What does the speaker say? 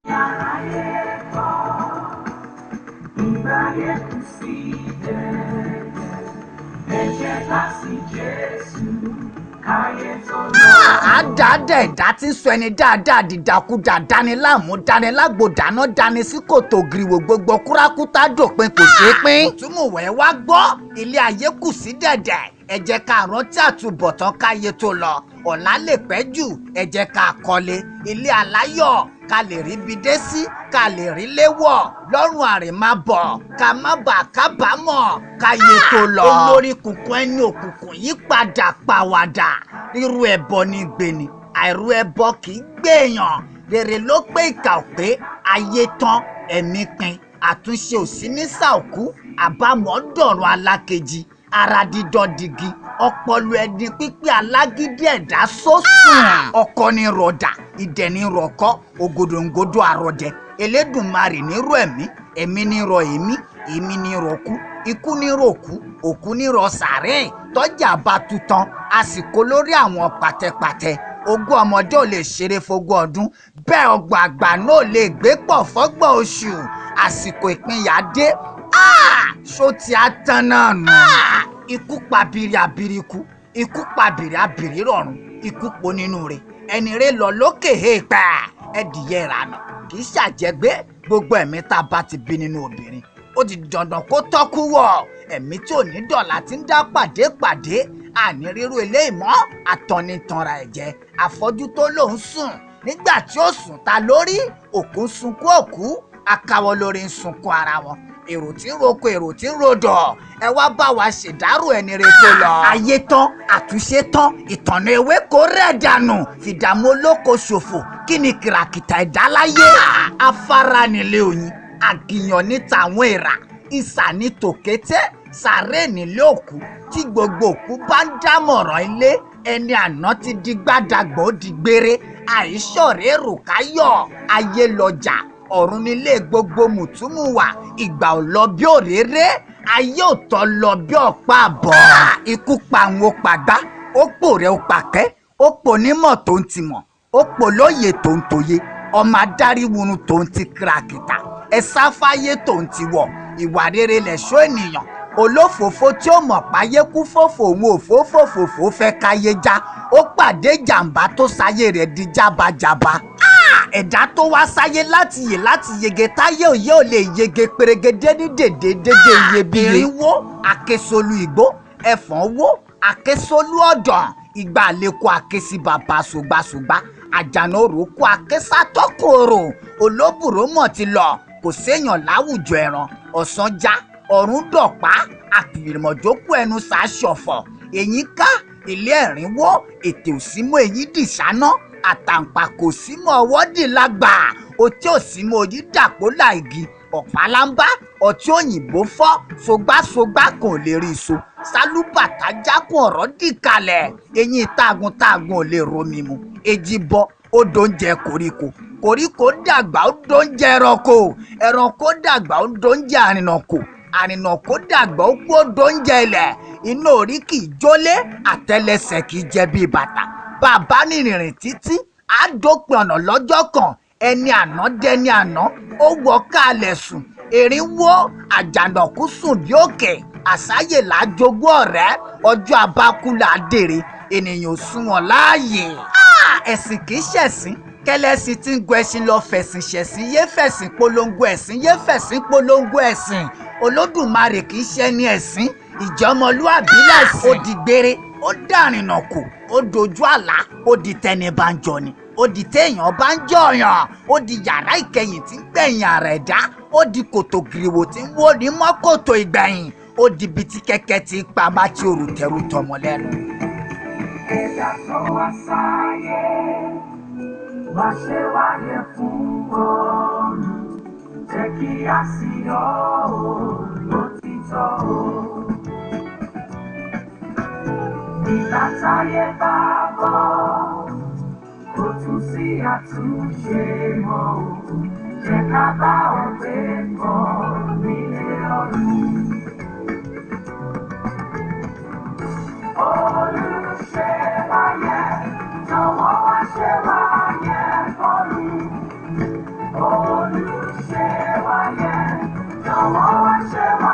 Aráyé kọ́, ìgbáyé kù sí dẹ̀dẹ̀. Ẹ jẹ́ ká sìn Jésù káyé tó lọ. Àdáadáa ẹ̀dá tí ń sọ ẹni dáadáa dìdàkudà, dání láàmú, dání lágbo, dáná, dání sí kòtò gìrìwò, gbogbo kúrákútà dòpin, kò ṣeé pín. Òtúmùwẹ̀ wá gbọ́, ilé ayé kù sí dẹ̀dẹ̀. Ẹ jẹ́ ká rántí àtúbọ̀tán káyé tó lọ. Ọ̀la lè pẹ́ jù. Ẹ jẹ́ ká kọ́lé ilé aláyọ̀, ká lè rí ibi dé sí, ká lè rí léwọ̀ lọ́rùn àrèmábọ̀, ká má bàa kábàámọ̀ káyé tó lọ. Olórí kùnkùn ẹni òkùnkùn yí padà pàwàdà. Rírú ẹbọ ní gbeni, àìrú ẹbọ kì í gbèyàn. Rere ló pé, ìkà ò pé. Ayé tán, ẹ̀mí pin, àtúnṣe ò sí ní sàòkú. Àbámọ̀ dọ̀run alákejì, ara dídán digi, ọpọlọ ẹni pípé, alágídí ẹ̀dá sósùn. Ọkọ ní rọ̀dà, ìdẹ̀ ní rọ̀kọ́, ògòdòǹgòdò àrọ̀dẹ. Elédùnmarè ní rọ̀ ẹ̀mí, ẹ̀mí ní rọ̀ èmí, èmí ní rọ̀kú, ikú ní ròkú, òkú ní rọ̀ sàárè. Tọ́jà bá tutan àsìkò lórí àwọn pàtẹpàtẹ. Ogún ọmọdé ò lè ṣeré fógún ọdún, bẹ́ẹ̀ ọgbọ̀n àgbà náà ò lè gbé pọ̀ fọ́gbọ̀n oṣù. Àsìkò ìpínyà dé. Ṣó ti á tán náà nù. Ikú pa biri abiriku, ikú pa biri abiri rọ̀run, ikú po nínú rẹ̀ ẹni rẹ̀ lọ lókè èèpẹ̀. Ẹdìyẹ ìrànà kì í ṣàjẹgbé. Gbogbo ẹ̀mí tá a bá ti bí nínú obìnrin, ó di dandan kó tọ́kú wọ̀. Ẹ̀mí tí ò ní dọ̀là ti ń dá pàdé pàdé, àní ríru eléyìí mọ́. Àtọ̀nìtanra ẹ̀jẹ̀ àfọ́jú tó lòún sùn nígbà tí ó sùn ta lórí òkú ń sunkún òkú, akáwọ́ lórí ń sunkún ara wọn. Èrò tí ń roko, èrò tí ń rodọ̀, ẹ wá bá wa ṣèdárò ẹni rẹ tó lọ. Ayé tán, àtúnṣe tán, ìtànà ewé kò rẹ̀ dànù, fìdààmú olóko ṣòfò. Kí ni kìràkìtà ẹ̀dá láyé? Afárá nílé oyin, àgìyàn ní tàwọn èèrà, ìsà ní tòkété, sàárè nílé òkú. Tí gbogbo òkú bá ń dámọ̀ràn ilé, ẹni àná ti di gbádàgbọ́, ó di gbére. Àìsọ̀rẹ́ èrò káyọ̀, ayé lọ́jà, ọ̀run nílé gbogbo mùtúmùwà. Ìgbà ò lọ bí òréré, ayé ò tọ́ lọ bí ọ̀pá àbọ̀. Ikú pa àwọn òpàgbá, ó pò rẹ̀ ó pàkẹ́, ó pò nímọ̀ tó ń tìmọ̀, ó pò lóye tó ń tòye, ọmọ adáríwurun tó ń ti kìràkìtà. Ẹ sáfáyé tó ń ti wọ̀, ìwà rere lẹ̀ṣọ́ ènìyàn. Olófòófó tí ó mọ̀ páyé kú fòfò, òun òfófòfòfò fẹ́ káyé já, ó pàdé jàǹbá tó sáyé rẹ̀ di jábàjábà. Ẹ̀dá tó wá sáyé láti yè, láti yege, táyé òye ò lè yege perégedé ní dèdè dédé iyebíye. Irinwó àkesolu ìgbó, ẹ̀fọ̀n wó àkesolu ọ̀dàn, ìgbà àlékún àkesí bàbá sògbàsògbà, àjànà òrùkú àkesátọ́kòrò. Olóbùrò mọ̀ ti lọ, kò séèyàn láwùjọ ẹran. Ọ̀sán já, ọ̀run dọ̀pá, àpìrìmọ̀jókù ẹnu sàṣọ̀fọ̀. Èyí ká ilé ẹ̀rínwó, ètè òsínmú, èyí dìṣáná, àtàǹpà kò símọ́, ọwọ́ dì lágbà, otí òsínmọ́, òyì dàpọ̀ láìgì ọ̀pálámbá, ọtí òyìnbó fọ́ sogbásógbá kan ò lè rí so, sálúbàtà jákùn, ọ̀rọ̀ dì kalẹ̀, eyín tágun tágun ò lè romi mu. Èjì bọ, ó dóúnjẹ koríko, koríko dàgbà, ó dóúnjẹ ẹranko, ẹranko dàgbà, ó dóúnjẹ àrìnàkò, àrìnàkò dàgbà, ó kú, ó dóúnjẹ ilẹ̀. Iná orí kì í jólé, àtẹ́lẹsẹ̀ kì í jẹ bí bàtà. Bàbá ní rìnrìn títí, á dópin ọ̀nà lọ́jọ́ kan. Ẹni àná dẹni àná, ó wọ káàlẹ̀ sùn. Èrínwó àjànàkú sùn bí òkè, àsáyè làjogún ọ̀rẹ́. Ọjọ́ abákú là á dèrè, ènìyàn ò sunwọ̀n láàyè. Ẹ̀sìn kì í ṣẹ̀sìn kẹlẹ́sìn tí ń gun ẹṣin lọ fẹ̀sìn ṣẹ̀sìn, yé fẹ̀sìn polongo ẹ̀sìn, yé fẹ̀sìn polongo ẹ̀sìn. Olódùmarè kì í ṣẹni ẹ̀sìn, ìjọmọlúàbí lẹ̀sìn. Ó di gbére, ó dàrìnà kù, ó dojú àlá, ó di tẹni bá ń jọ ni, ó di téèyàn bá ń jọyàn, ó di yàrá ìkẹyìn tí ń gbẹ̀yìn àrà ẹ̀dá, ó di kòtò gìrìwò tí ń wó ní mọ́ kòtò ìgbẹ̀yìn, ó di ibi tí kẹ̀kẹ́ ti pa má tí òrùtẹ̀rù tọmọ lẹ́nu. Ẹ̀dá tó wá sáyé wá ṣe wáyé fún ọ̀run, jẹ́ kí a sì ọ́ o lótìtọ́ o. Ìgbà táyé bá bọ̀, kò tún sí àtúnṣe mọ́ o, jẹ́ ká bá ọ gbé pọ̀ nílé ọ̀run. Olùṣèwáyé, jọ̀wọ́ wá ṣe wáyé fọ́run. Jọ̀wọ́ wá ṣe.